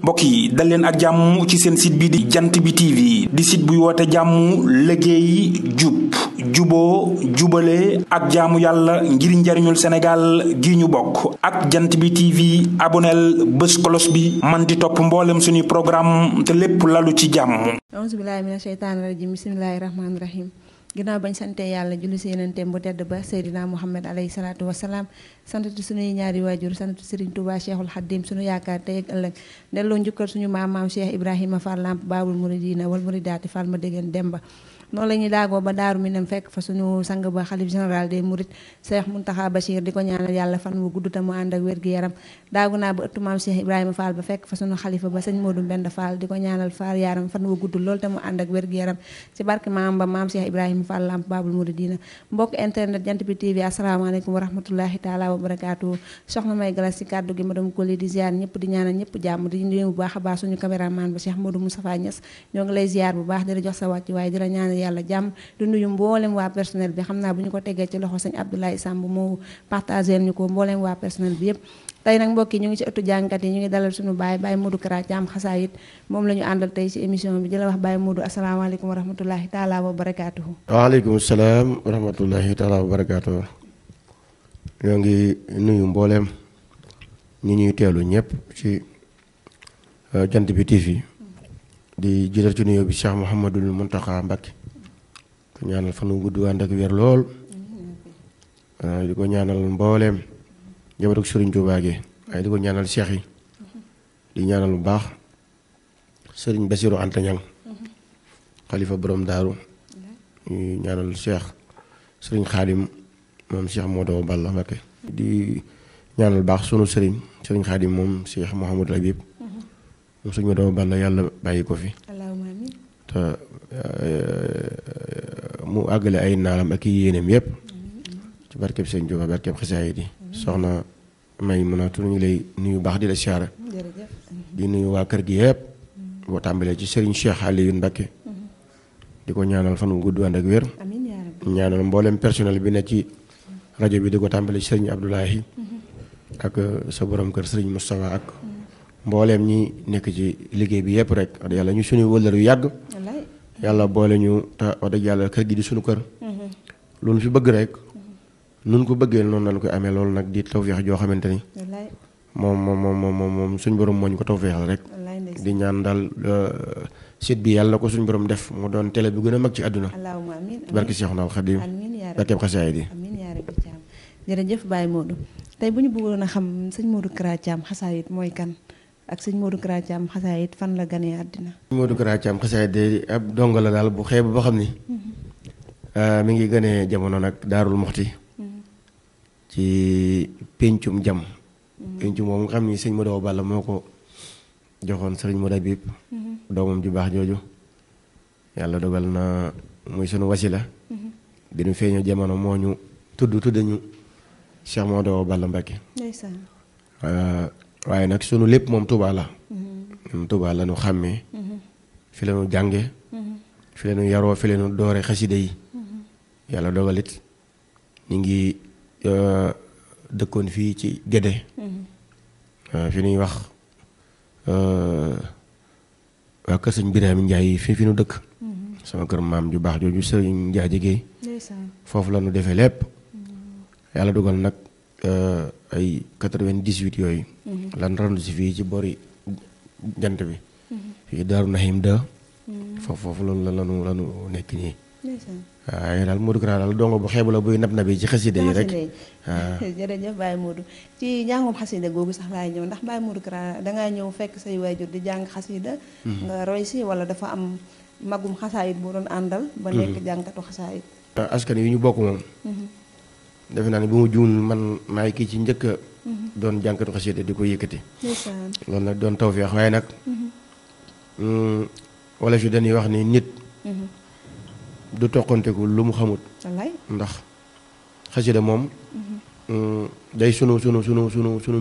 mbokk yi dal leen ak jàmm ci seen site bi di jant bi TV di site buy woote jàmm liggéey jub juboo jubale ak jaamu yàlla ngir njariñul Sénégal gi ñu bokk ak jant bi TV aboneel bés kolos bi man di topp mboolem suñuy programme te lépp lalu ci jàmm. auzu billaahi mina sheytaani rajiim bismillaahi rahmaani rahiim. ginnaaw bañ sante yàlla julli si yeneenteem bu tedd ba Seydina Muhammad alayhi salaatu wasalaam santati suñuy ñaari waajur santati Serigne Touba Cheikhul Khadim suñu yaakaar tey ak ëllëg delloo njukkal suñu maam Cheikh Ibrahima Fall Lamp Baabul Muridina wal Muridaati Fall ma déggeen Demba. noonu la ñuy daagoo ba Daaru Minam fekk fa suñu sang ba xalif général des Mourides Cheikh Mountakha Bachir di ko ñaanal yàlla fan wu gudd te mu ànd ak wér-gu-yaram daagu naa ba ëttu maam Cheikh Ibrahima Fall ba fekk fa suñu xalifa ba sëñ Modou Mbend Fall di ko ñaanal faar yaaram fan wu gudd lool te mu ànd ak wér-gu-yaram ci barke maam ba maam Cheikh Ibrahima Fall Lamp Baabul Muridina mbokk internet jant bi TV asalaamaaleykum wa rahmatullahi taala wa barakaatu soxna May Galas ci kàddu gi madame Koli di ziar ñëpp di ñaanal ñëpp jàmm di nuyu bu baax a baax suñu caméraman ba Cheikh Modou Moustapha Niass ñoo ngi lay ziar bu baax di la jox sa wàcc waaye di la ñaanal yàlla jàmm di nuyu mboolem waa personnel bi xam naa bu ñu ko tegee ci loxo sëñ Abdoulaye Samb moo partagé ñu ko mboolem waa personnel bi yëpp tey nag mbokk yi ñu ngi ci ëttu jàngkat yi ñu ngi dalal suñu Baye Modou Kara Thiam xasaayit moom la ñu àndal tey ci émission bi di la wax Baye Modou asalaamaaleykum wa rahmatullahi taala wa barakaatuhu. waaleykum salaam wa rahmatullahi taala wa barakaatuhu. ñoo ngi nuyu mboolem ñi ñuy teelu ñëpp ci jant bi TV di jiital ci nuyoo bi Cheikh Mouhamadul Mountakha Mbacké ko ñaanal fan wu gudd ànd ak wér lool di ko ñaanal mbooleem jabatuk Serigne Touba gi waaye di ko ñaanal cheikh yi di ñaanal bu baax Serigne Bassirou Anta Niang xalifa borom daaru ñu ñaanal cheikh Serigne Khadim moom Cheikh Modou Balla Mbacké di ñaanal baax sunu Serigne Khadim moom Cheikh Mouhamadou Habib moom Serigne Modou Balla yàlla bàyyi ko fi te mu àggale ay naalam ak i yéeneem yépp ci barkeb Sëñ Tuubaa barkeb xasaayid yi soxna May mën a tu ñu lay nuyu baax di la siyaara di nuyu waa kër gi yépp boo tàmbalee ci Serigne Cheikh Aliou Mbacké di ko ñaanal fan wu gudd ànd ak wér ñaanal mboolem personnel bi ne ci rajo bi di ko tàmbalee ci Serigne Abdoulahi ak sa borom kër Serigne Moustapha ak mbooleem ñi nekk ci liggéey bi yépp rek wax yàlla ñu suñu wëllër yu yàgg yàlla boole ñu te wax dëgg yàlla kër gi di suñu kër lu ñu fi bëgg rek nun ko bëggee noonu lañ koy amee loolu nag di tawfeex joo xamante ni moom suñ borom moo ñu ko tawfeexal rek di ñaan daal site bi yàlla na ko suñ borom def mu doon télé bi gën a mag ci àdduna barke Seexul Xadiim barke xasaayid yi jërëjëf Baye Modou tey bu ñu bëggoon a xam sëñ Modou Kara Thiam xasaayit mooy kan ak sëñ Modou Kara Thiam xasaayit fan la ganee àddina. sëñ Modou Kara Thiam xasaayit de ab dongo la daal bu xeeb boo xam ni mi ngi gënee jamono nag Daarul Muxti ci pencum jam pencum moom nga xam ni sëñ Modou Balla moo ko joxoon sëriñ Modou Habib doomam ju baax jooju yàlla dogal na muy sunu wasila bi ñu feeñoo jamono moo ñu tudd ñu Cheikh Modou Balla Mbacké waaye nag sunu lépp moom Touba la moom Touba la ñu xàmmee fi la ñu jànge fi la ñu yaroo fi la ñu doore xaside yi yàlla dogalit ñu ngi dëkkoon fii ci Gédé fi ñuy wax waa kër sëñ Birame Ndiaye fi ñu dëkk sama kër maam ju baax jooju sëriñ Ndiaye jigéey foofu la ñu defee lépp yàlla dogal nag ay 98 yooyu lan randu si fii ci bori jant bi fii Daaru Nahim 2 foofu loolu lanu nekk nii waaye daal Modou Kara daal dongo bu xeebu la buy nab nabi ci xasida yi rek jërëjëf Baye Modou ci njàngum xasida googu sax laay ñëw ndax Baye Modou Kara dangaa ñëw fekk say waajur di jàng xasida nga roy si wala dafa am magum xasaayit boo doon àndal ba nekk jàngkatu xasaayit askan yi ñu bokk moom defe naa ne bu mu juumul man maay kii ci njëkk a doon jànkatu xasida di ko yëkkati loolu nag doon tawfeex waaye nag wala fi dañuy wax ni nit du toqanteku lu mu xamut ndax xasida moom day sunu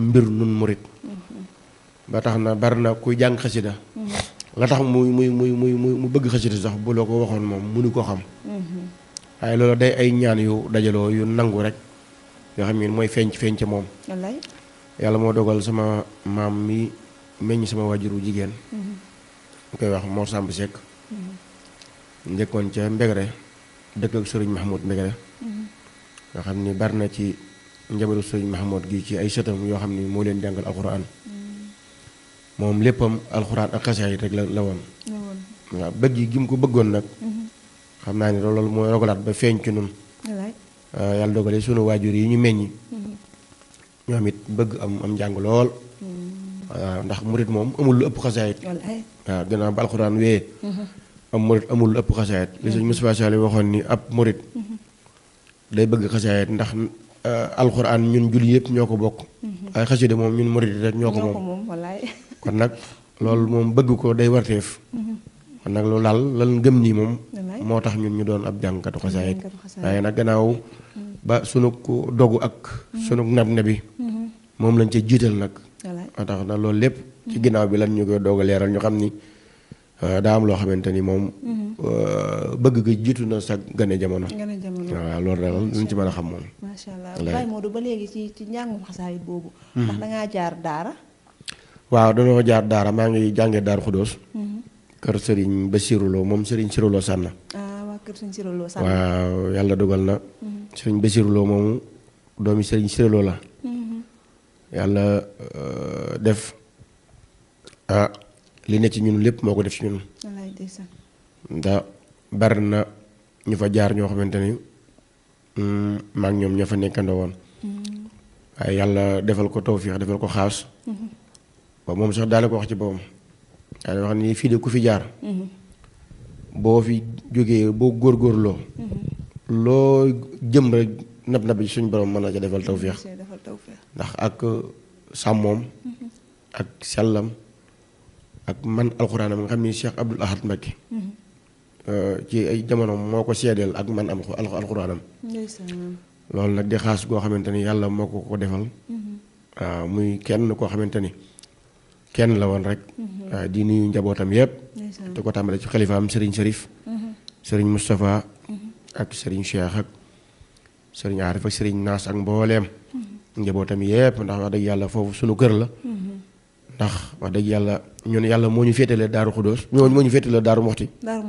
mbir nun murit ba tax na bari na kuy jàng xasida la tax mu bëgg xasida sax bu la ko waxoon moom mënu ko xam waaye loolu day ay ñaan yu dajaloo yu nangu rek yoo xam ne mooy feeñ ca moom yàlla moo dogal sama maam mi meññ sama wajuru jigéen ñu koy wax Mor Samb Seck njëkkoon ca Mbegere dëkk ak sëriñ Mahmoud Mbegere nga xam ni bari na ci njabootu sëriñ Mahmoud gi ci ay sëtam yoo xam ni moo leen jàngal alxuraan moom léppam alxuraan ak xasaayid rek la woon waaw bëgg yi gi mu ko bëggoon nag xam naa ni loolu mooy rogalaat ba feeñ ci nun yàlla dogale sunu waajur yi ñu meññi ñoom it bëgg am njàng lool waaw ndax murit moom amul lu ëpp xasaayid waaw gannaaw ba alxuraan wee am murit amul lu ëpp xasaayid li sëñ Moustapha Sall waxoon ni ab murit day bëgg xasaayid ndax alxuraan ñun julli yëpp ñoo ko bokk ay xasida moom ñun murit rek ñoo ko moom kon nag loolu moom bëgg ko day warteef kon nag loolu daal lan gëm nii moom moo tax ñun ñu doon ab jàngkatu xasaayid waaye nag gannaaw ba sunu ko dogu ak sunu nab nabi moom lañ ca jiital nag moo tax na loolu lépp ci ginnaaw bi lan ñu koy doog a leeral ñu xam ni daa am loo xamante ni moom bëgg gi jiitu na sa gane jamono waaw loolu daal lañ ci mën a xam moom macha allah Baye Modou ba léegi ci njàngum xasaayid boobu ndax dangaa jaar daara waaw dañoo jaar daara maa ngi jàngee Daaru Xudoos kër Serigne Bassirou Lo moom Serigne Sirou Lo Sànna waa kër Serigne Sirou Lo Sànna waaw yàlla dogal na Serigne Bassirou Lo moomu doomi Serigne Sirou Lo la yàlla def li ne ci ñun lépp moo ko def ci ñun ndax bari na ñu fa jaar ñoo xamante ni maak ñoom ñoo fa nekkandoo woon waaye yàlla defal ko tawfiix defal ko xaas ba moom sax daal ko wax ci boppam daal wax ni fii de ku fi jaar boo fi jógee boo góorgóorloo loo jëm rek nab ci suñ borom mën na ca defal tawfiix ndax ak sàmmoom ak sellam ak man alxuraanam nga xam ni Cheikh Abdoul Ahad Mbacké ci ay jamono moo ko seedeel ak man am alxuraanam loolu nag di xaas goo xamante ni yàlla moo ko defal waaw muy kenn koo xamante ni kenn la woon rek di nuyu njabootam yépp te ko tàmbale ci xalifaam Serigne Cherif Serigne Moustapha ak Serigne Cheikh ak Serigne Arif ak Serigne Naas ak mbooleem njabootam yépp ndax wax dëgg yàlla foofu sunu kër la ndax wax dëgg yàlla ñun yàlla moo ñu féetale Daaru Xudoos moo ñu féetale Daaru Muxti waaw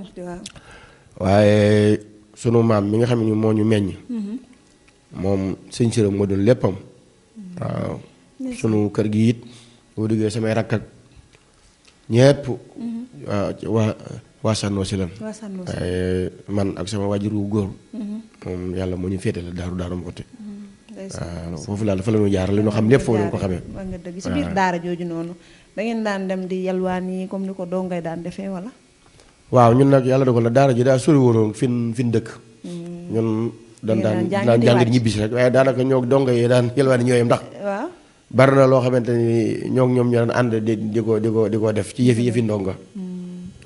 waaye sunu maam mi nga xam ne moo ñu meññ moom sëñ Sira moo doon léppam waaw sunu kër gi it boo duggee samay rakk ak ñépp waa Sànnoo si lan waaye man ak sama waajur wu góor moom yàlla moo ñu féetale Daaru Muxti waaw foofu laa dafa la ñu jaar li ñu xam lépp foofu lañu ko xamee wax nga dëgg ci biir daara jooju noonu da ngeen daan dem di yalwaan yi comme ni ko dongay daan defee wala waaw ñun nag yàlla dogal na daara ji daa sori woon fin dëkk ñun daan jàngit ñibbisi rek waaye daanaka ñoo donga yi daan yalwaan yi ñooyam ndax waaw bari na loo xamante ni ñoom ñoo daan ànd di ko def ci yëfi ndonga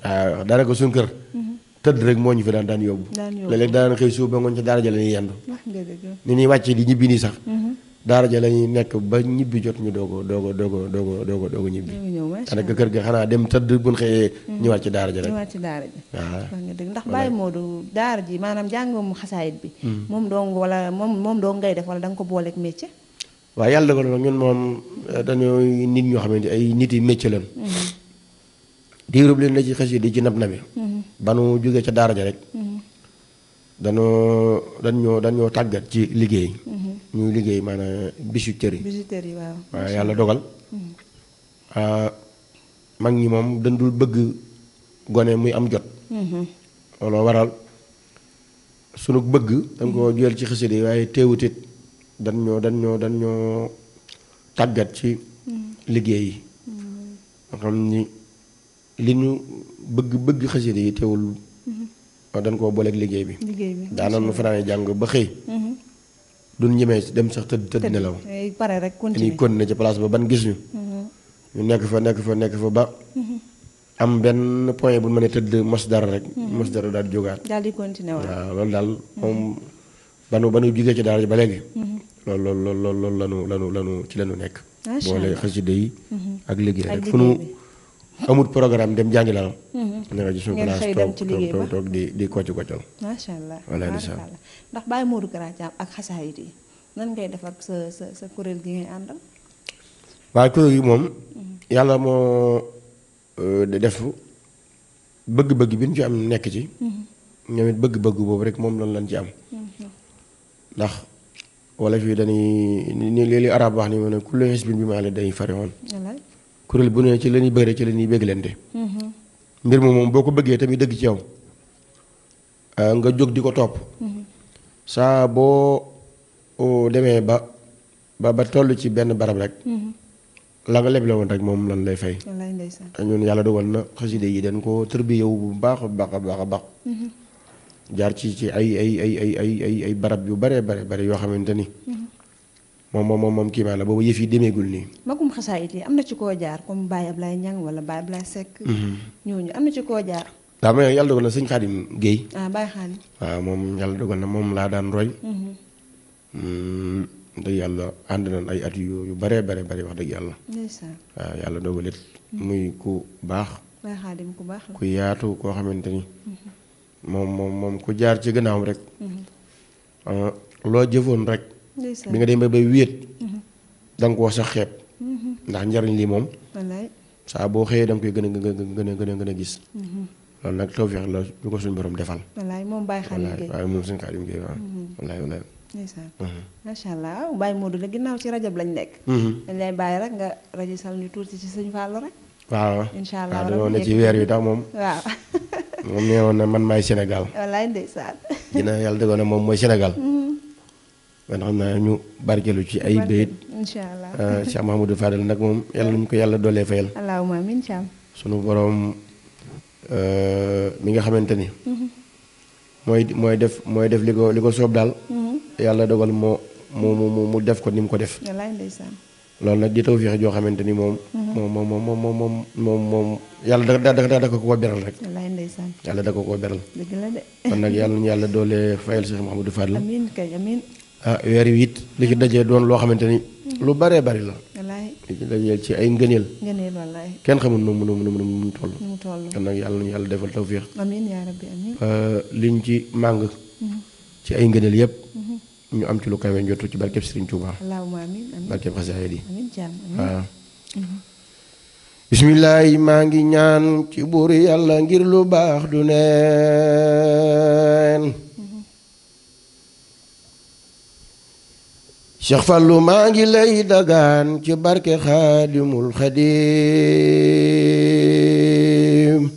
waaw daanaka suñu kër tëdd rek moo ñu fi daan yóbbu léeg-léeg daan xëy suuf ba ngoon ci daara ja la ñuy yendu ni ñuy wàcce di ñibbi nii sax daara ja la ñuy nekk ba ñibbi jot ñu doogo ñibbi daanaka kër ga xanaa dem tëdd buñ xëyee ñëwaat ci daara ja rek waaw wax nga dëgg ndax Baye Modou daara ji maanaam jàngum xasaayit bi moom dong wala moom dong ngay def wala da nga ko booleeg métier waaw yàlla dogal na ñun moom dañooy nit ñoo xamante ay nit yi métier lañ diirub leen la ci xas yi di ci nab nabi ba nu jógee ca daara ja rek dañoo tàggat ci liggéey ñuy liggéey maanaam bijouterie waaw yàlla dogal mag ñi moom dañ dul bëgg gone muy am jot looloo waral sunu bëgg dañ ko jël ci xasida yi waaye teewutit dañoo tàggat ci liggéey yi nga xam ni li ñu bëgg xasida yi teewul dañ koo booleeg liggéey bi daana nu fanaane jàng ba xëy duñ ñemee dem sax tëdd nelaw dañuy continuer ci place ba ban gis ñu nekk fa ba am benn point bu mën a tëdd mos dara rek mos dara daal di jógaat daal di continuer waaw loolu daal moom ba nu jógee ci daara ji ba léegi loolu lanu ci lanu nekk boole xasida yi ak liggéey rek fu nu amut programme dem jàngi la ne nga ci suñu classe toog di koccal macha allah wala di sa ndax Baye Modou Kara Thiam ak xasaayit yi nan ngay def ak sa kuréel gi ngay àndal waaye kuréel gi moom yàlla moo def bëgg-bëgg bi ñu ci am nekk ci. ñoom it bëgg-bëgg boobu rek moom lañ ci am. ndax wala fii dañuy ni li arab wax ni mu ne kullu hizbin bimaa ladayhim farihun. kuréel bu ne ci la ñuy bëre ci la ñuy béggalante. mbir moom boo ko bëggee tamit dëgg ci yow nga jóg di ko topp. saa boo demee ba toll ci benn barab rek. la nga leble woon rek moom lan lay fay. ñun yàlla dogal na xaside yi dañ ko tërbiyewu bu baax a baax a baax a baax. jaar ci ay barab yu bare yoo xamante ni. moom kii maa la boobu yëf yi demeegul nii. magum xasaayit yi am na ci koo jaar comme Baye Ablaye Niang wala Baye Ablaye Seck. ñooñu am na ci koo jaar. daa ma yàlla dogal na sëñ Xaadim Guèye. Baye Xaadim. waaw moom yàlla dogal na moom laa daan roy. dëgg yàlla ànd nañ ay at yu bare wax dëgg yàlla. ndeysaan. waaw yàlla dogal it muy ku baax. Baye Xaadim ku baax la. ku yaatu koo xamante ni. moom ku jaar ci gannaaw rek. loo jëfoon rek. bi nga demee bay wéet. da nga koo sax xeeb. ndax njariñ li moom. wallaay. saa boo xëyee da nga koy gën a gis. loolu nag tawfeex la ñu ko suñu borom defal. wallaay moom Baye Xaadim Guèye. waaw moom suñu Xaadim Guèye waaw. wallaay. ndeysaan. macha allah Baye Modou la ginnaaw ci rajab lañ nekk. dañ lay bàyyi rek nga rajo sal ñu tuuti ci sëñ Fallou rek. waaw incha allah waaw ne ci weer wi tax moom. waaw. moom nee woon na man maay Sénégal. wallaay ndeysaan. dina yàlla dëggoon na moom mooy Sénégal. man xam naa ñu barkeelu ci ay bayit. incha allah Cheikh Mahamadou Fadel nag moom yàlla nañu ko yàlla doolee fayal. allahumma amiin Thiam. sunu borom mi nga xamante ni. mooy def li ko soob daal. yàlla dogal mu def ko ni mu ko def. wallaay ndeysaan. loolu nag di tawfeex joo xamante ni moom. moom yàlla da ko beral rek. wallaay ndeysaan. yàlla da ko beral. dëgg la de. kon nag yàlla nañu yàlla doolee fayal Cheikh Mahamadou Fadel. amiin kay amiin. weer wi it li ci dajee doon loo xamante ni. lu baree bari la. wallaay. li ci dajee ci ay ngëneel. wallaay. kenn xamul nu mu toll. nu mu toll. kon nag yàlla nañu yàlla defal tawfeex. amiin yaa rabbi amiin. liñ ci màng. ci ay ngëneel yëpp. ñu am ci lu kawe njottu ci barkeb Serigne Touba. allahumma amiin amiin. barkeb xasaayid yi. amiin Thiam amiin. waaw. bismillaahi maa ngi ñaan ci buur yàlla ngir lu baax du neen. Cheikh Fallou maa ngi lay dagaan ci barke Xaadimul Xadim.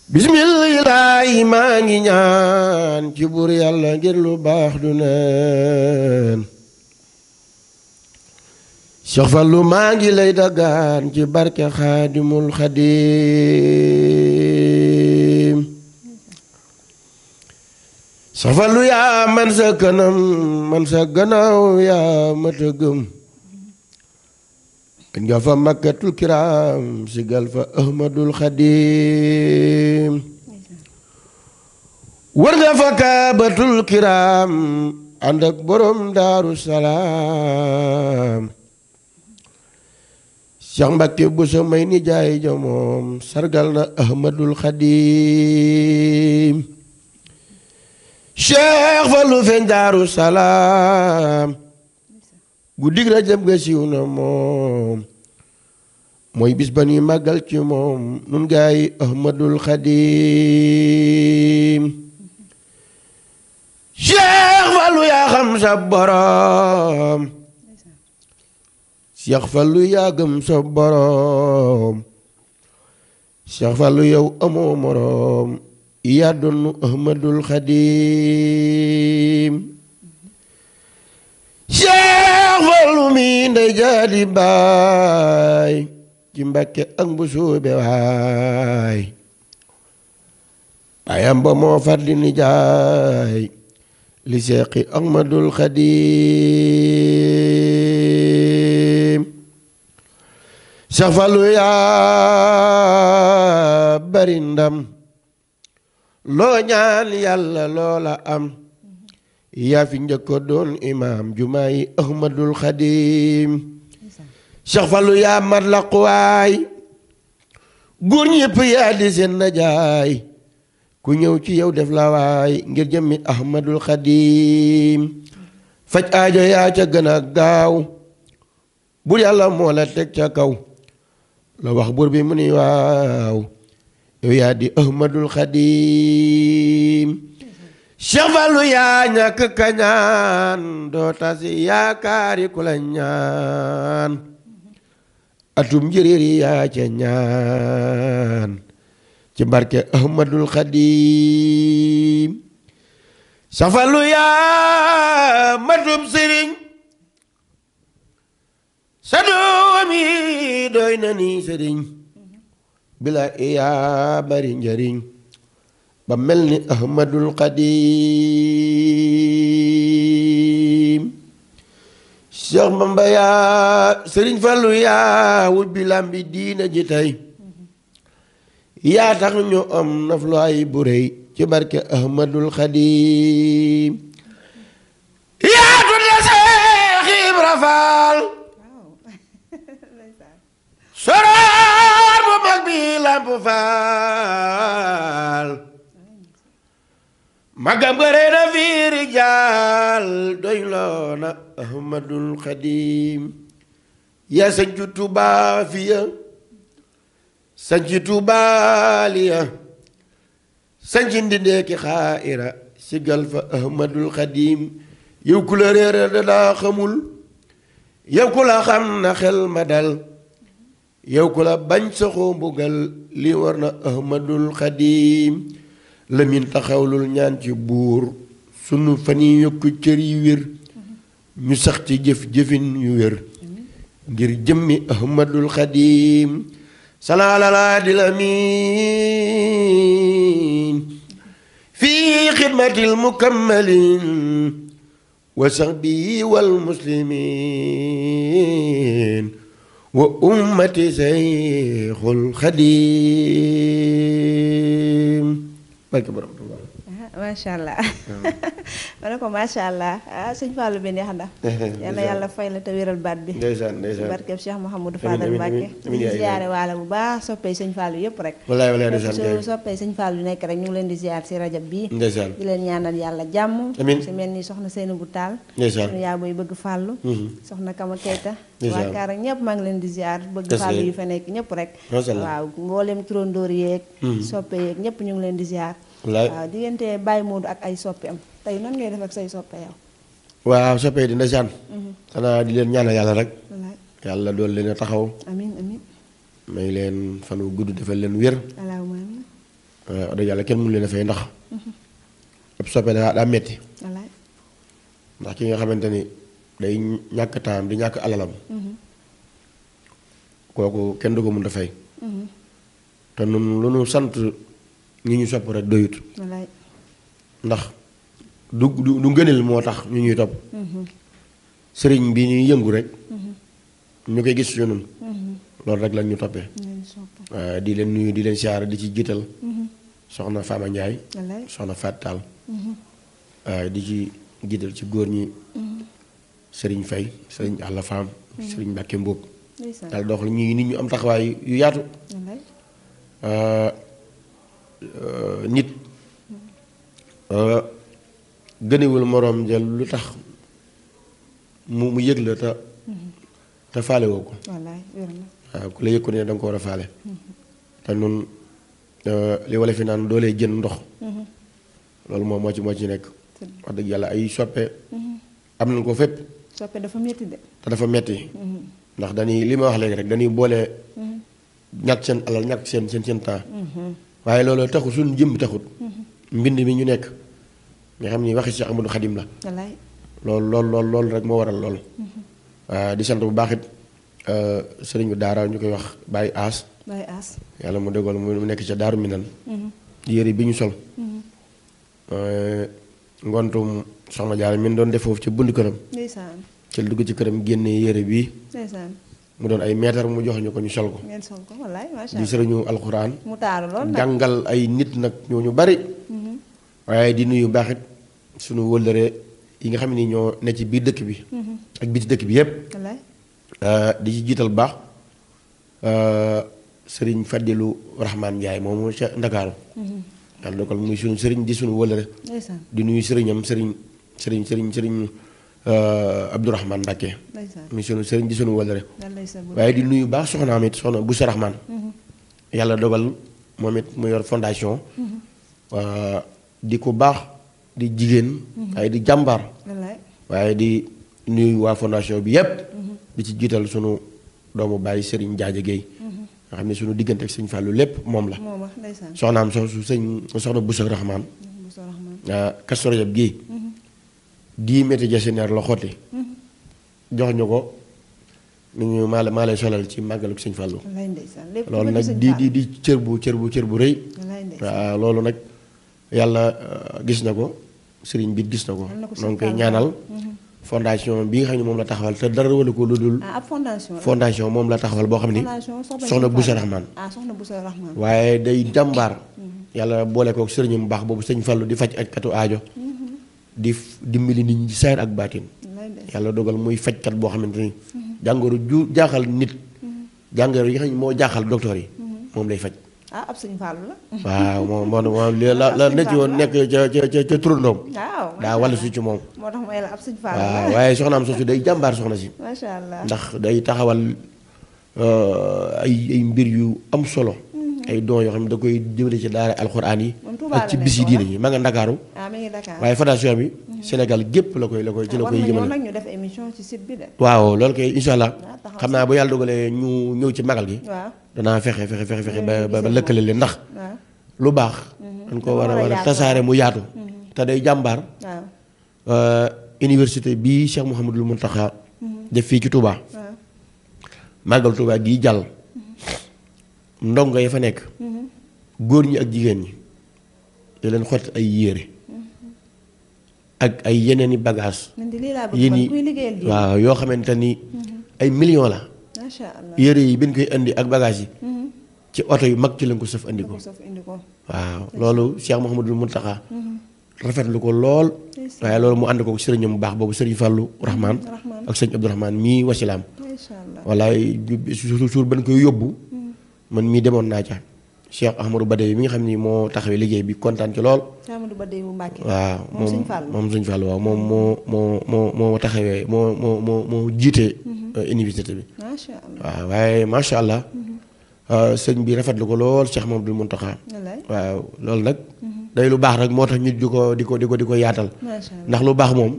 bismillaahi maa ngi ñaan ci buur yàlla ngir lu baax du neen. Cheikh Fallou maa ngi lay dagaan ci barke Xaadimul Xadim. Cheikh Fallou yaa man sa kanam man sa gannaaw yaa mata gëm. kañ nga fa makkatul kiram sigal fa ahmadul xadim. war nga fa kaabatul kiram ànd ak borom daaru salaam. Cheikh Mbacke bu sa may ni jaay ja moom sargal na ahmadul xadim. Cheikh Fallou feeñ daaru salaam. guddig Rajab ga siiw na moom. mooy bis ba ñuy màggal ci moom nun gaay ahmadul xadim. Cheikh Fallou yaa xam sa borom. Cheikh Fallou yaa gëm sa borom. Cheikh Fallou yow amoo morom. yaa doonu ahmadul xadim. Cheikh Fallou mi ndey jaadi baay. ci Mbàkke ak mbusoobe waay. baayam ba moo far di nijaay. li Seexi ahmadul xadim. Cheikh Fallou yaa bari ndam. loo ñaan yàlla loola am. yaa fi njëkk doon imaam jumaayi ahmadul xadim. Cheikh Fallou yaa mat la quwaay. góor ñépp yaa di seen najaay. ku ñëw ci yow def la waay ngir jëmmi ahmadul xadim. faj aajo yaa ca gën a gaaw. bur yàlla moo la teg ca kaw la wax buur bi mu ni waaw yow yaa di Ahmadul Xadim Cheikh Fallou yaa ñàkk kañaan doo tasi yaakaari ku la ñaan atum njëriñ yaa ca ñaan ci barke Ahmadul Xadim Cheikh Fallou yaa matum sëriñ sa doom yi doy na ni sëriñ bila yaa bari njëriñ ba mel ni Ahmadul Xadim Cheikh Bamba yaa sëriñ Fallou yaa wut bi lambi diina ji tey yaa tax ñu am naflaay bu rëy ci barke Ahmadul Xadim yaa tudde Seex Ibra Faal soroor bu mag bi lamp faal magam gëre na fiiri jaal doy loona Ahmadul Xadim yaa sañcu Tuubaa fiya sañci Tuubaa liya sañci ndindeeki xaayira sigal fa Ahmadul Xadim yow ku la réere danaa xamul yow ku la xam na xel ma dal yow ku la bañ saxoo mbugal li war na Ahmadul Xadim lamin taxawlul ñaan ci buur sunu fan yi yokku cër yi wér ñu sax ci jëf-jëfin yu wér ngir jëmmi Ahmadul Xadim salaala di lamin fii xidmatil mukammalin wa sahbi wal muslimin wa ummati Seyxul Xadim barke borom Tuubaa. macha allah ma ne ko macha allah sëñ Fallou bi neex na. yal na yàlla fay la te wéral baat bi. ndeysaan barkeb Cheikh Mouhamadou Fadal Mbacke. di ziare waale bu baax soppee sëñ Fallou yëpp rek. wallaay ndeysaan su soppee sëñ Fallou nekk rek ñu ngi leen di ziar si rajab bii. ndeysaan di leen ñaanal yàlla jàmm. amiin si mel ni soxna Seynabou Tall. ndeysaan sunu yaa booy bëgg Fallou. soxna Kama Keita. ndeysaan waa Kaar ak ñëpp maa ngi leen di ziar. bëgg Fallou yu fa nekk ñëpp rek. waaw mboolem turandoor yeeg. soppee yeeg ñëpp ñu ngi leen di ziar. waaw diggante Baye Modou ak ay soppeem tey nan ngay def ak say soppe yow. waaw soppe di ndeysaan. xanaa di leen ñaanal yàlla rek. yàlla doon leen a taxaw. amiin amiin. may leen fan wu gudd defal leen wér. allahumma amiin. wax dëgg yàlla kenn mënu leen a fay ndax. ab soppe daa metti wallaay. ndax ki nga xamante ni day ñàkk taam di ñàkk alalam. kooku kenn du ko mën a fay. te nun lu nu sant. ñi ñu sopp rek doyut ndax du ngëneel moo tax ñu ñuy topp sëriñ bi ñuy yëngu rek ñu koy gis ñun loolu rek lañ ñu toppee waaye di leen nuyu di leen siyaare di ci jiital soxna Fama Ndiaye soxna Fat Tall waaye di ci jiital ci góor ñi sëriñ Faye sëriñ Alla Fam sëriñ Mbàkke Mbóog daal dox la ñuy nit ñu am taxawaay yu yaatu nit gënewul moroom jël lu tax mu yëg la te faale woo ko waaw ku la yëg ko ne danga ko war a faale te nun li wala fi naan doolee jën ndox loolu moom moo ci nekk wax dëgg yàlla ay soppe am nañ ko fépp soppe dafa metti de te dafa metti ndax dañuy li ma wax léegi rek dañuy boole ñàkk seen alal ñàkk seen temps waaye loolu taxut suñu jëm taxut mbind mi ñu nekk nga xam ni waxi Cheikh Amadou Khadim la loolu rek moo waral loolu di sant bu baax it sëriñ bi daara ñu koy wax Baye As yàlla mu déggool mu nekk ca Daaru Minan yére bi ñu sol ngontum soxna Jaara min doon def foofu ci bunt këram ci dugg ci këram génne yére bii mu doon ay meetar mu jox ñu ko ñu sol ko di sëriñu alxuraan jàngal ay nit nag ñooñu bari waaye di nuyu baaxit suñu wëllëre yi nga xam ni ñoo ne ci biir dëkk bi ak biti dëkk bi yépp di ci jiital baax sëriñ Fadilu Rahman Ndiaye moomu ca Ndakaaru yàlla dogal muy suñu sëriñ di suñu wëllëre di nuyu sëriñam sëriñ Abdourahmane Mbacke mi sunu sëriñ di sunu wëllëre waaye di nuyu baax soxnaam it soxna Boussa Rahman yàlla dogal moom it mu yor fondation di ko baax di jigéen waaye di jàmbaar waaye di nuyu waa fondation bi yépp di ci jiital sunu doomu bàyyi Serigne Diadja Guèye nga xam ne sunu diggante ak sëñ Fallou lépp moom la soxnaam soxna Boussa Rahman Kazu Rajab gii 10 mètres jasinaire la xotti jox ñu ko ni ñu maa lay solal ci màggalu sëñ Fallou loolu nag di cër bu rëy waaw loolu nag yàlla gis na ko sëriñ bi gis na ko noo ngi koy ñaanal fondation bi nga xam ne moom la taxawal te dara wala ko lu dul fondation moom la taxawal boo xam ni soxna Boussa Rahman waaye day jàmbaar yàlla boole ko sëriñam bu baax boobu sëñ Fallou di faj aj katu aajo di dimbali nit ñi saayir ak baatin yàlla dogal muy fajkat boo xamante ni jàngoro ju jaaxal nit jàngoro yi nga xam ne moo jaaxal docteur yi moom lay faj ab sëñ Fallou la waaw moom la nekk woon nekk ca turandoom daa wàllu si ci moom moo tax may la ab sëñ Fallou waaw waaye soxnaam soosu day jàmbaar soxna si macha allah ndax day taxawal ay mbir yu am solo ay don yoo xam ne da koy jëmale ci daara alxuraan yi ak ci bis yi diine yi ma nga Ndakaaru waaye fondation bi Sénégal gépp la koy ci la koy jëmale nag ñu def émission ci site bi de waaw loolu koy insha allah xam naa bu yàlla dogalee ñu ñëw ci magal gi danaa fexe ba lëkkale leen ndax lu baax dañ ko war a tasaare mu yaatu te day jàmbaar université bii Cheikh Mouhamadul Mountakha def fii ci Touba màggal Touba gii jàll ndongo ya fa nekk góor ñi ak jigéen ñi da leen xott ay yére ak ay yeneen i bagage waaw yoo xamante ni ay millions la yére yi biñ koy indi ak bagage yi ci oto yu mag ci lañ ko sëf indi ko waaw loolu Cheikh Mouhamadul Mountakha rafetlu ko lool waaye loolu mu ànd ko sëriñam bu baax boobu sëriñ Fallou Rahman ak sëriñ Abdourahmane mii wasilaam wallaay suur ban koy yóbbu man mii demoon naa ca Cheikh Ahmadou Badawi mi nga xam ni moo taxawee liggéey bi kontaan ci lool waaw moom sëñ Fallou waaw moom moo taxawee moo jiite université bi waaw waaye macha allah sëñ bi rafetlu ko lool Cheikh Mamadou Mountakha waaw loolu nag day lu baax rek moo tax ñu di ko yaatal ndax lu baax moom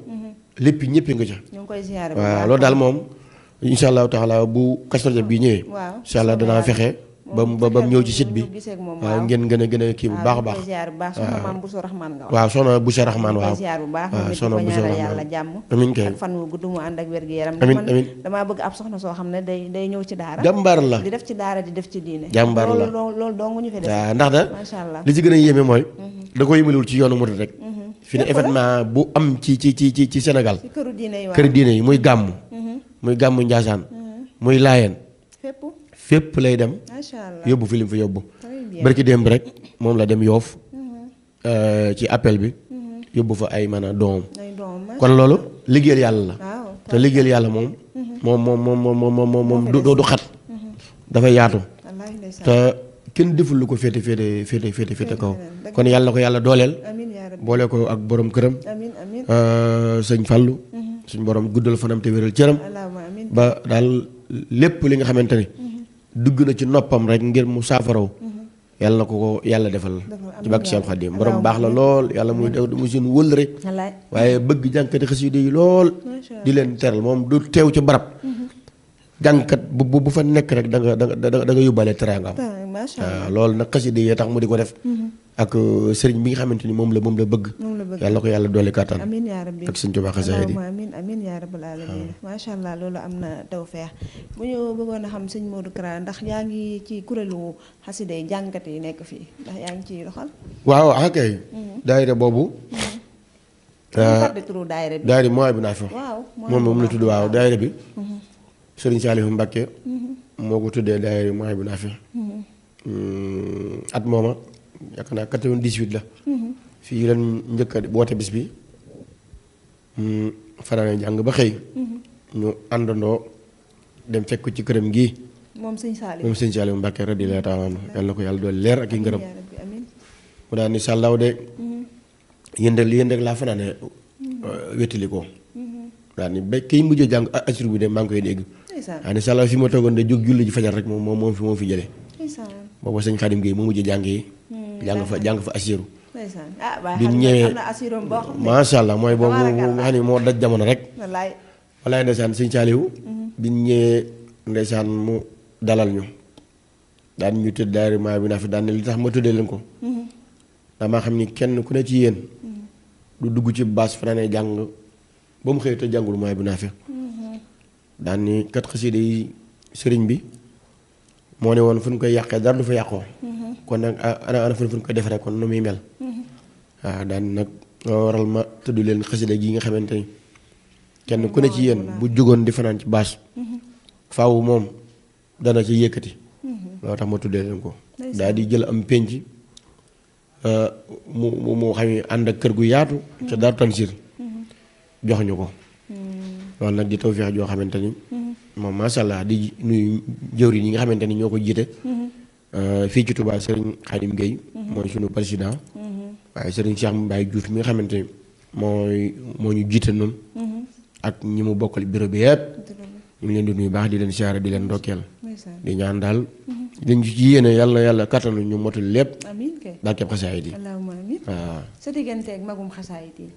lépp ñëpp nga ca waaw loolu daal moom incha allahu taala bu Kazu Rajab bi ñëwee incha allah danaa fexe ba mu ñëw ci site bi waaw ngeen gën a kii bu baax a baax waaw soxna Boussa Rahman waaw soxna Boussa Rahman amiin kay fan wu gudd mu ànd ak wér gu yaram amiin damaa bëgg ab soxna soo xam ne day ñëw ci daara jàmbaar la di def ci daara di def ci diine jàmbaar la loolu dong ñu fi def waaw ndax da macha allah li ci gën a yéeme mooy da ko yëmalewul ci yoonu murid rek fi ne événement bu am ci Sénégal këru diine yi muy gàmmu Njaasaan muy Laayeen fépp lay dem yóbbu fi lim fi yóbbu barki démb rek moom la dem Yoof ci appel bi yóbbu fa ay mën a doomam kon loolu liggéeyal yàlla la te liggéeyal yàlla moom du xat dafa yaatu te kenn deful lu ko féete kaw kon yàlla na ko yàlla dooleel boole ko ak borom këram sëñ Fallou suñ borom guddal fanam te wéral cëram ba daal lépp li nga xamante ni dugg na ci noppam rek ngir mu saafaraw yàlla na ko yàlla defal ci bàkk Cheikh Khadim borom baax la lool yàlla muy seen wël rek waaye bëgg jànkati xasida yi lool di leen teral moom du teew ci barab jànkat bu fa nekk rek da nga yóbbaale teraangam waaw loolu nag xasida yi tax mu di ko def ak sëriñ bi nga xamante ni moom la bëgg yàlla na ko yàlla doole kàttan amiin yaa rabbi ak sëñ Tuubaa xasaayid yi amiin yaa rabbal aalamiin macha allah loolu am na tawfeex bu ñu bëggoon a xam sëñ Modou Kara ndax yaa ngi ci kuréelu xasida yi jànkat yi nekk fii ndax yaa ngi ciy doxal waaw akay daayira boobu daayira mooy bu naa fi moom la tudd waaw daayira bi sëriñ Saalihu Mbàkke moo ko tuddee daayira mooy bu naa fi at mooma yaakaar naa 98 la fii leen njëkk a woote bis bi fanaane jàng ba xëy ñu àndandoo dem fekk ci këram gii moom sëñ Saalihu Mbàkke radiyallaahu taala anhu yàlla na ko yàlla doon leer ak i ngërëm mu daal ni sàllaaw de yéen rek laa fanaane wéttali ko daal ni ba kii mujjee jàng assur bi de maa ngi koy dégg waaw ne sala fi ma toogoon de jóg julli ji fajar rek moom fi jëlee booba sëñ Xaadim Gueye moo mujjee jàngee jàng fa assuru bi ñëwee macha allah mooy boobu nga xam ne moo daj jamono rek walaay ndeysaan sëñ Saaliwu bi ñëwee ndeysaan mu dalal ñu daan ñu tëdd daari maa bi naa fi daan ne li tax ma tuddee leen ko damaa xam ni kenn ku ne ci yéen du dugg ci baas fanaanee jàng ba mu xëy te jàngul maa bi naa fi daan ni kat xasida yi sëriñ bi moo ne woon fu ñu koy yàqee dara du fa yàqoo kon nag ana fu ñu koy defaree kon nu muy mel waaw daan nag loo waral ma tudd leen xasida gi nga xamante ni kenn ku ne ci yéen bu jógoon di fanaan ci baas faaw moom dana ci yëkkati loo tax ma tuddee leen ko daal di jël am pénc mu xam ne ànd ak kër gu yaatu ca Daaru Tansiir jox ñu ko loolu nag di tawfeex joo xamante ni moom macha allah di nuyu jëwriñ yi nga xamante ni ñoo ko jiite fii ci Touba Serigne Khadim Gueye mooy sunu président waaye Serigne Cheikh Mbaye Diouf mi nga xamante ni moo ñu jiite noonu ak ñi mu bokkal bureau bi yëpp ñu ngi leen di nuyu baax di leen siyaare di leen ndokkeel di ñaan daal liñ ci yéene yàlla kattanu ñu motul lépp barkeb xasaayid yi allahumma amiin waaw sa diggante ak magum xasaayid yi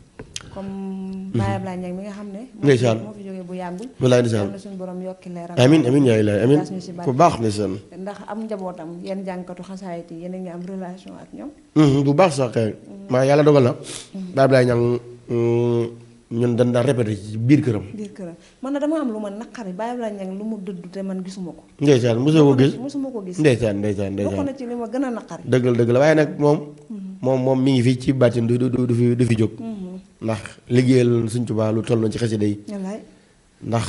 comme Baye Ablaye Niang mi nga xam ne ndeysaan moo fi jógee bu yàggul wallaay ndeysaan na suñu borom yokki leeram amiin yaay lay amiin ku baax ndeysaan ndax am njabootam yéen jàngkatu xasaayid yi yéen a ngi am relation ak ñoom bu baax sax kay maa yàlla dogal na Baye Ablaye Niang ñun dañ daan répété ci biir këram man na dama am lu ma naqari Baye Ablaye Niang lu mu dëdd te man gisuma ko ndeysaan mosuma ko gis ndeysaan bokk na ci li ma gën a naqari dëgg la waaye nag moom mi ngi fi ci bàttin du fi jóg ndax liggéeyal Sëñ Tuubaa lu toll na ci xasida yi ndax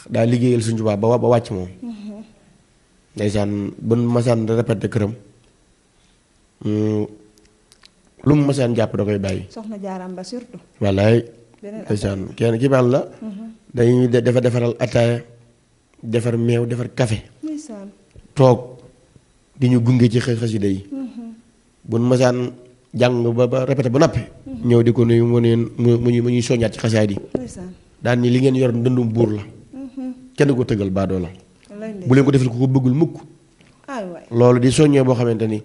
daa liggéeyal Sëñ Tuubaa ba wàcc moom ndeysaan bu masaan répété këram lu mu masaan jàpp da koy bàyyi soxna jaaram ba surtout wallaay ndeysaan kenn ki baan la dañuy defaral ataaya defar meew defar café toog di ñu gunge ci xasida yi bu nu masaan jàng ba répété ba noppi ñëw di ko nuyu mu ñuy soññaat ci xasaay di daan ni li ngeen yor ndëndum buur la kenn ko tëggal baadoo la bu leen ko defal ko bëggul mukk loolu di soññee boo xamante ni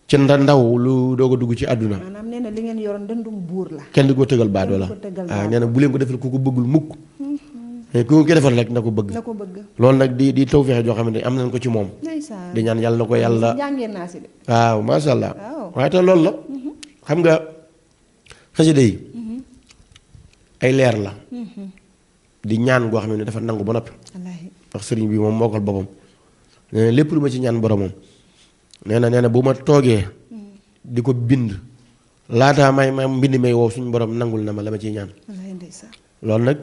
ci ndaw lu doog a dugg ci àdduna maanaam nee na li ngeen yor ndëndum buur la kenn di ko tëggal baadoo la waaw nee na bu leen ko defal ko bëggul mukk ku ko defal rek na ko bëgg loolu nag di tawfeex joo xamante ni am nañ ko ci moom di ñaan yàlla na ko yàlla waaw masha Allah waaye te loolu la xam nga xasida yi ay leer la di ñaan goo xam ne dafa nangu ba noppi ndax sëriñ bi moom mookal boppam nee na lépp lu ma ci ñaan boromam nee na bu ma toogee di ko bind laataa may mbind may wow suñu borom nangul na ma la ma ciy ñaan loolu nag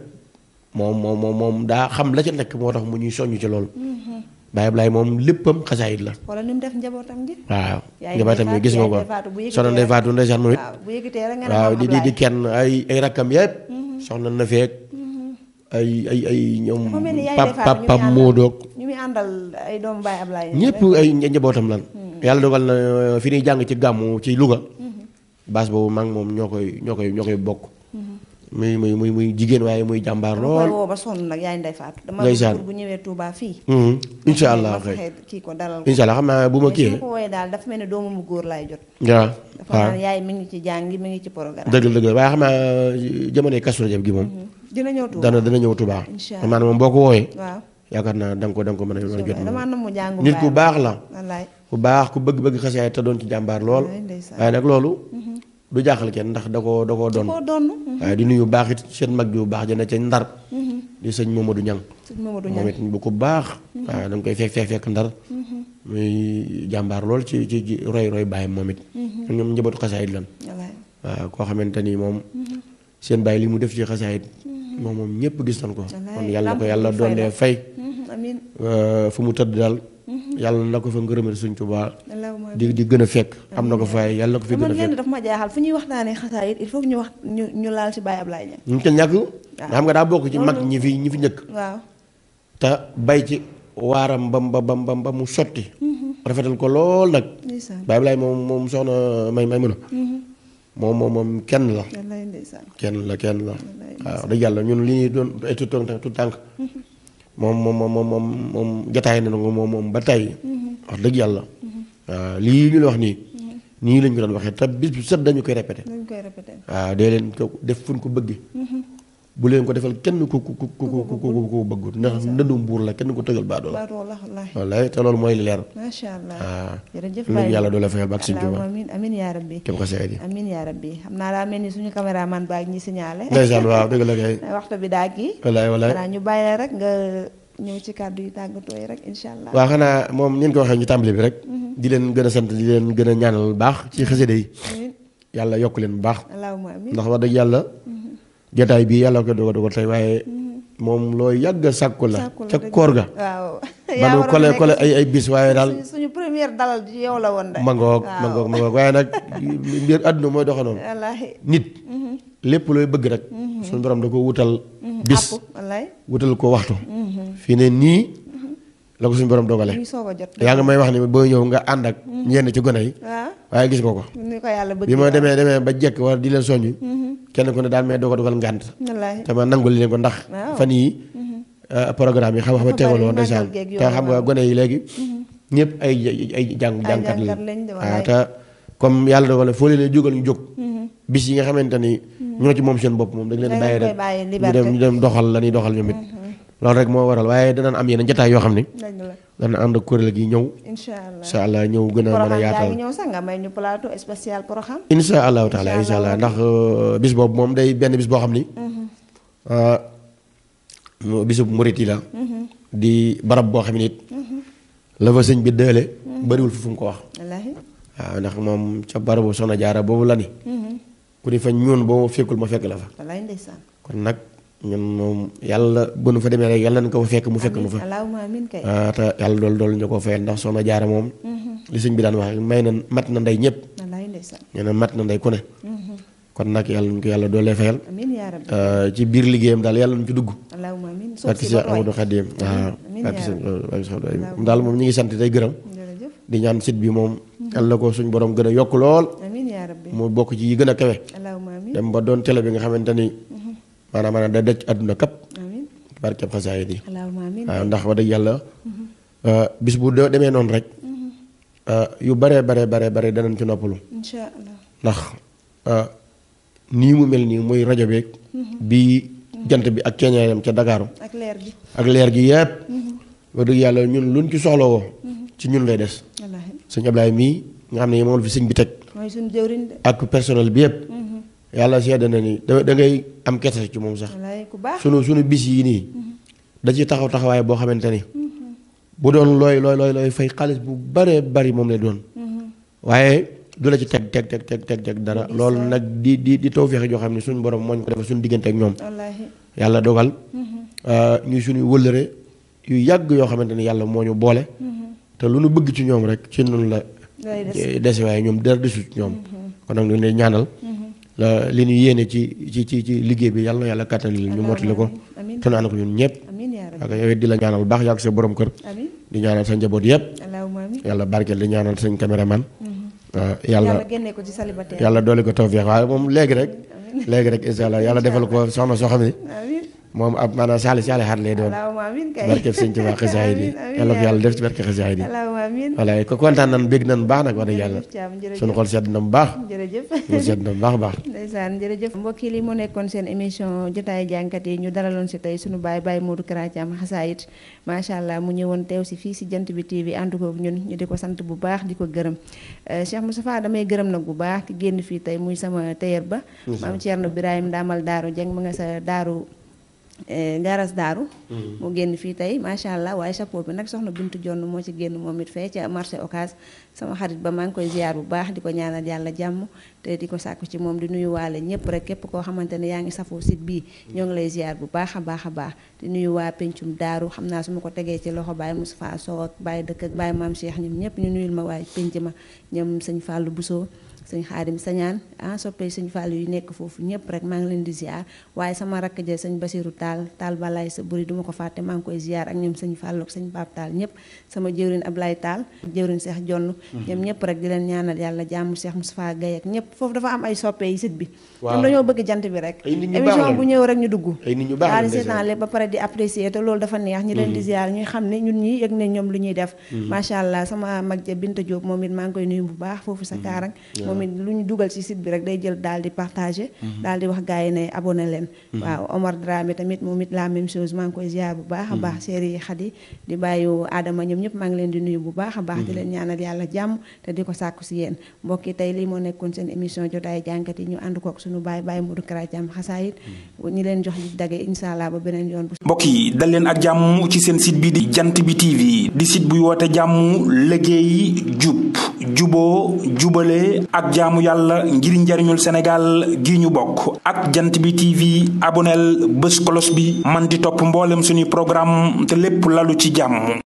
moom daa xam la ca nekk moo tax mu ñuy soññ ci loolu Baye Ablaye moom léppam xasaayit la wala ni mu def njabootam gi waaw njabootam gi gis nga ko soxna Ndey Faatu ndeysaan moom it waaw di kenn ay rakkam yëpp soxna na feek ay ñoom papa Moodoog ñu muy àndal ay doomu Baye Ablaye ñëpp ay njabootam lan yàlla dogal na fi ñuy jàng ci gàmmu ci Louga baas boobu maa ngi moom ñoo koy bokk muy jigéen waaye muy jàmbaar lool. dama koy woo ba sonn nag yaay Ndey Faatu. ndeysaan dama bu ñëwee Touba fii. incha allah kii ko dalal ko. incha allah xam naa bu ma kiiyee. su ma ko wooyee daal dafa mel ni doomu mu góor laay jot. waaw dafa naan yaay mi ngi ci jàngi mi ngi ci programme. dëgg waaye xam naa jamonoy Kazu Rajab gi moom. dina ñëw Touba dana ñëw Touba. incha allah maanaam moom boo ko wooyee. waaw yaakaar naa da nga ko mën a jot. damaa nam mu jàngu nit ku baax la. wallaay ku baax ku bëgg xasaay te doon ci jàmbaar lool. waaye nag loolu du jaaxal kenn ndax da koo doon waaye di nuyu baax it seen mag ju baax jënd ca Ndar di sëñ Mamadou Niang moom it bu ko baax waaw da nga koy fekk Ndar muy jàmbaar lool ci roy bàyyi moom it ñoom njabootu xasaayit lan waaw koo xamante ni moom seen bàyyi li mu def ci xasaayit moom ñëpp gis nañ ko kon yàlla na ko yàlla doon dee fay fu mu tëdd daal yàlla na ko fa ngërëmal Sëñ Tuubaa di gën a fekk am na ko fay yàlla na ko fi gën a fekk daf ma jaaxal fu ñuy waxtaanee xasaayit il faut que ñu laal ci Baye Ablaye Niang ñu ca ñàkk xam nga daa bokk ci mag ñi fi njëkk waaw te bay ci waaram ba mu sotti rafetal ko lool nag Baye Ablaye moom soxna may mën a moom kenn la. wallaay ndeysaan. kenn la waaw dëgg yàlla ñun li ñuy doon ay tout tànk moom jotaay na moom ba tey wax dëgg yàlla waaw lii ñu la wax nii lañ ko doon waxee te bis bu set dañu koy répété. waaw dee leen ko def fu ñu ko bëgg. bu leen ko defal kenn ku bëggut ndax ndëndum buur la kenn ko tëgal baadoo la. wallaay te loolu mooy li leer. macha allah waaw jërëjëf lu yàlla doo la fayal ba ak suñu Tuuba. amiin yaa rabbi. képp ko seedi. amiin yaa rabbi xam naa daa mel ni suñu caméraman baa ngi ñi signalé. ndeysaan waaw dëgg la kay. waxtu bi daa kii. wallaay xanaa ñu bàyyi la rek nga ñëw ci kàddu yi tàggatoo yi rek incha allah. waaw xanaa moom ni ñu ko waxee ñu tàmbali bi rek. di leen gën a sant di leen gën a ñaanal bu baax ci xasida yi. yàlla yokk leen bu baax. allahumma amiin ndax wax dëgg yàlla. jotaay bii yàlla ko dogal tey waaye moom loo yàgg a sàkku la ca koor ga. waaw manu kole ay bis waaye daal suñu première dalal ci yow la woon de. mangoog waaye nag mbir àdduna mooy doxe noonu. nit lépp looy bëgg rek. suñu borom da ko wutal bis. wutal ko waxtu. fii ne nii la ko suñu borom dogale. yaa nga may wax ni booy ñëw nga ànd ak ñenn ci gone yi. waaye gis nga ko. bi ma demee ba jekk war di leen soññ. kenn ku ne daal may doog a dogal ngànt. te ma nangul leen ko ndax. fan yii programme yi xam-xam tegaloo ndeysaan te xam nga gone yi léegi. ñëpp ay jàngkat lañ. waaw te comme yàlla dogal foo leen jógal ñu jóg. bis yi nga xamante ni ñoo ci moom seen bopp moom dañ leen bàyyi rek ñu dem doxal la ñuy doxal ñoom it. loolu rek moo waral waaye danañ am yeneen jotaay yoo xam ni. dana ànd ak kuréel gi ñëw. incha allah ñëw gën a mën a yaatal. ñëw sax nga may ñu plateau spécial Porokhane. incha allahu taala incha allah ndax bis boobu moom day benn bis boo xam ni. bisu murit yi la. di barab boo xam ni it. la fa sëñ bi dële. bariwul fu mu ko wax. waaw ndax moom ca barabu Soxna Jaara boobu la ni. ku di fa ñuun boo fekkul ma fekk la fa. kon nag. ñun moom yàlla bu nu fa demee rek yàlla nañ ko fa fekk mu fekk nu fa. te yàlla dool ñu ko fayal ndax Soxna Jaara moom. li sëñ bi daan wax may na mat na ndey ñëpp. ñu ne mat na ndey ku ne. kon nag yàlla nañ ko yàlla doolee fayal. ci biir liggéeyam daal yàlla nañ ci dugg. ak si Amadou Khadim waaw ak si daal moom ñu ngi sant tey gërëm. di ñaan site bi moom. yàlla ko suñ borom gën a yokk lool. mu bokk ci yi gën a kawe. dem ba doon télé bi nga xamante ni. maanaam da daj àdduna kap barkeb xasaayid yi waaw ndax wax dëgg yàlla bis bu demee noonu rek yu bare danañ ci noppalu ndax nii mu mel nii muy rajo beeg bi jant bi ak ceeñaayam ca Dakaaru ak leer gi yëpp wax dëgg yàlla ñun luñ ci soxlawoo ci ñun lay des sëñ Ablaye mii nga xam ne moom la fi sëñ bi teg ak personnel bi yëpp yàlla seede na ni da ngay am kersa ci moom sax sunu bis yi nii da ci taxawaay boo xamante ni bu doon looy fay xaalis bu bari moom lay doon waaye du la ci teg dara loolu nag di tawfeex joo xam ne suñu borom moo ñu ko defal suñu diggante ak ñoom yàlla dogal ñuy suñuy wëllëre yu yàgg yoo xamante ni yàlla moo ñu boole te lu nu bëgg ci ñoom rek ci noonu la dese waaye ñoom dara desu ci ñoom kon nag ñu leen ñaanal li ñu yéene ci liggéey bi yàlla na yàlla kàttan li ñu mottali ko te naan ko ñun ñëpp ak yow it di la ñaanal bu baax yàgg sa borom kër di ñaanal sa njaboot yëpp yàlla barkeel di ñaanal sañ caméraman yàlla doole ko tawfeex waaye moom léegi rek incha allah yàlla defal ko soxna soo xam ne moom ab maanaam saali xaat lay doon barkeb sëñ Tuubaa xasaayid yi yàlla ko yàlla def ci barke xasaayid yi voilà ko kontaan nan bégg nan baax nag wax dëgg yàlla suñu xol sedd na bu baax sedd na bu baax ndeysaan jërëjëf mbokk yi li mu nekkoon seen émission jotaay jànkat yi ñu dalaloon si tey suñu baay Modou Kara Thiam xasaayid macha allah mu ñëwoon teew si fii si Jant Bi TV ànd ko ñun ñu di ko sant bu baax di ko gërëm Cheikh Moustapha damay gërëm nag bu baax ki génn fii tey muy sama tailleur ba maam Thierno Birahim Damal Daaru Jeng ma nga sa daaru garas daaru mu génn fii tey macha allah waaye chapeau bi nag soxna Bintu Jonn moo ci génn moom it fee ca marché Ocass sama xarit ba maa ngi koy ziar bu baax di ko ñaanal yàlla jàmm te di ko sàkku ci moom di nuyu waale ñëpp rek képp koo xamante ne yaa ngi safoo site bii ñoo ngi lay ziar bu baax a baax di nuyu waa pencum daaru xam naa su ma ko tegee ci loxo Baye Moustapha Sow ak Baye dëkk ak Baye Maam Cheikh ñoom ñëpp ñu nuyul ma waaye penc ma ñoom sëñ Fallou Bousso sëñ Xaadim Sañaan soppee sëñ Fàllu yu nekk foofu ñëpp rek maa ngi leen di ziar waaye sama rakk ja sëñ Basiru Taal balaay sa buri duma ko fàtte maa ngi koy ziar ak ñoom sëñ Fàllu ak sëñ Paap Taal ñëpp sama jëwrin Ablaye Taal jëwrin Seex Jonn ñoom ñëpp rek di leen ñaanal yàlla jàmm Seex Moustapha Gaye ak ñëpp foofu dafa am ay soppe yi sit bi ñoom dañoo bëgg jant bi rek émission bu ñëw rek ñu dugg daal di seetaan lépp ba pare di apprécier te loolu dafa neex ñi leen di ziar ñuy xam ne ñun ñi yëg ne ñoom lu ñuy def macha allah sama mag ja Binta Diop moom it maa ngi koy nuyu bu baax foofu sa kaarang moom it lu ñu dugal ci site bi rek day jël daal di partager daal di wax gars yi ne abonné leen waaw Omar Dramé tamit moom it la même chose maa ngi koy ziar bu baax a baax série Xadi di bàyyi Adama ñoom ñëpp maa ngi leen di nuyu bu baax a baax di leen ñaanal yàlla jàmm te di ko sàkku si yéen mbokk yi tey lii moo nekkoon seen émission jotaay jànkat yi ñu ànd kook suñu baay Modou Kara Thiam xasaayit ñi leen jox di dage incha allah ba beneen yoon mbokk yi dal leen ak jàmm ci seen site bi di jant bi TV di site buy woote jàmm liggéey jub juboo jubale ak jaamu yàlla ngir njariñul Sénégal gi ñu bokk ak jant bi TV aboneel bés kolos bi man di topp mboolem suñuy programme te lépp lalu ci jàmm